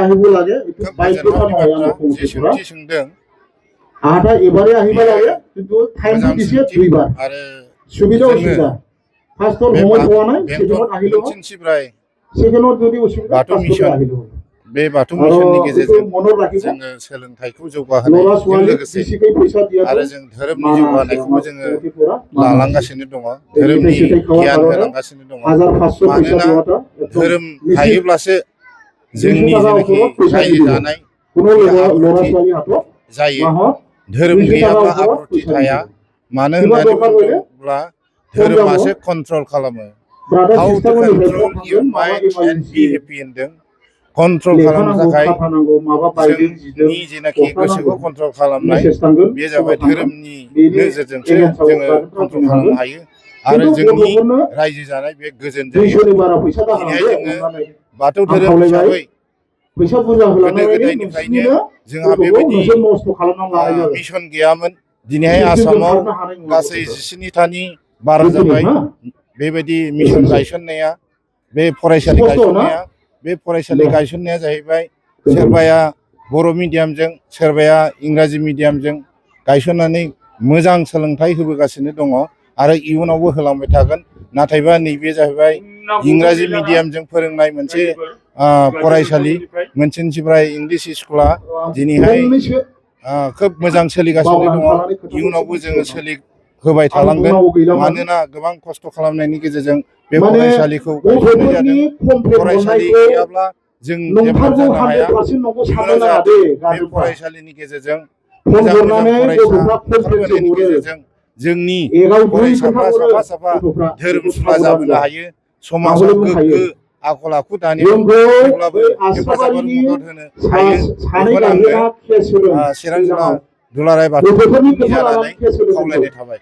আহিব লাগে এইটো বাইকটা নহয় আমাৰ কমিটিৰ পৰা सोंदों আহাটা এবারে আহিব লাগে কিন্তু টাইমটো দিছে দুইবার आरो সুবিধা অসুবিধা ফার্স্টর সময় পাওয়া নাই সেকেন্ডত আহিলো मोनसिनसिब्राय सेकेन्डआव जुदि उसुबिदा बाथौ फार्स्टआव मिशन আহিলো बे बाथौ मिशननि गेजेरजों मনত राखिबा जोङो सोलोंथाइखौ जौगाहोनायजों लरा स्वाली लोगोसे बिसिकै फैसा दिया आरो जों धोरोमनि जौगानायखौबो जोङो लालांगासिनो दङ धोरोमनि गियान होलांगासिनो दङ 1500 फैसा मानोना दियाता धोरोम थायोब्लासो जोंनि जेनाखि रायजो जानाय কোনো লরা स्वाली हातो जायो धोरोम गैयाब्ला आब्रुथि थाया मानो होननानै बुङोब्ला धोरोमासो कन्ट्रल खालामो how to control your mind and be happy होनदों कन्ट्रल खालामनो थाखाय जोंनि जेनाखि गोसोखौ कन्ट्रल खालामनाय बे जाबाय धोरोमनि नोजोरजोंसो जोङो कन्ट्रल खालामनो हायो आरो जोंनि रायजो जानाय बे गोजोन जायो दिनैहाय जोङो बाथौ धोरोम हिसाबै फैसा बुरजा गोदो गोदायनिफ्रायनो जोंहा बेबायदि मिशन गैयामोन दिनैहाय आसामाव गासै 17थानि बारा जाबाय बेबायदि मिशन गायसननाया बे फरायसालि गायसननाया बे फरायसालि गायसननाया जाहैबाय सोरबाया बर' मिडियामजों सोरबाया इंराजि मिडियामजों गायसननानै मोजां सोलोंथाइ होबोगासिनो दङ आरो इयुनावबो होलांबाय थागोन नाथायबा नैबे जाहैबाय इंराजि मिडियामजों फोरोंनाय मोनसे फरायसालि मोनसेनिफ्राय इंलिश स्कुला दिनैहाय खोब मोजां सोलिगासिनो दङ इयुनावबो जोङो होबाय थालांगोन मानोना गोबां खस्थ' खालामनायनि गेजेरजों बे फरायसालिखौ गायसननाय जादों फरायसालि गैयाब्ला जों डेभेलप जानो हाया इयुनाव जाहाथे बे फरायसालिनि गेजेरजों मोजां मोजां फरायसा ओंखारबोनायनि गेजेरजों जोंनि फरायसाफ्रा साफा साफा धोरोमसुला जाबोनो हायो समाजाव गोग्गो आखल आखु दानायाव जेब्लाबो हेफाजाब मदद होनो हायो बेखौनो आङो चिरां जिल्ला दुलाराय बाथौ जानानै खावलायनाय थाबाय।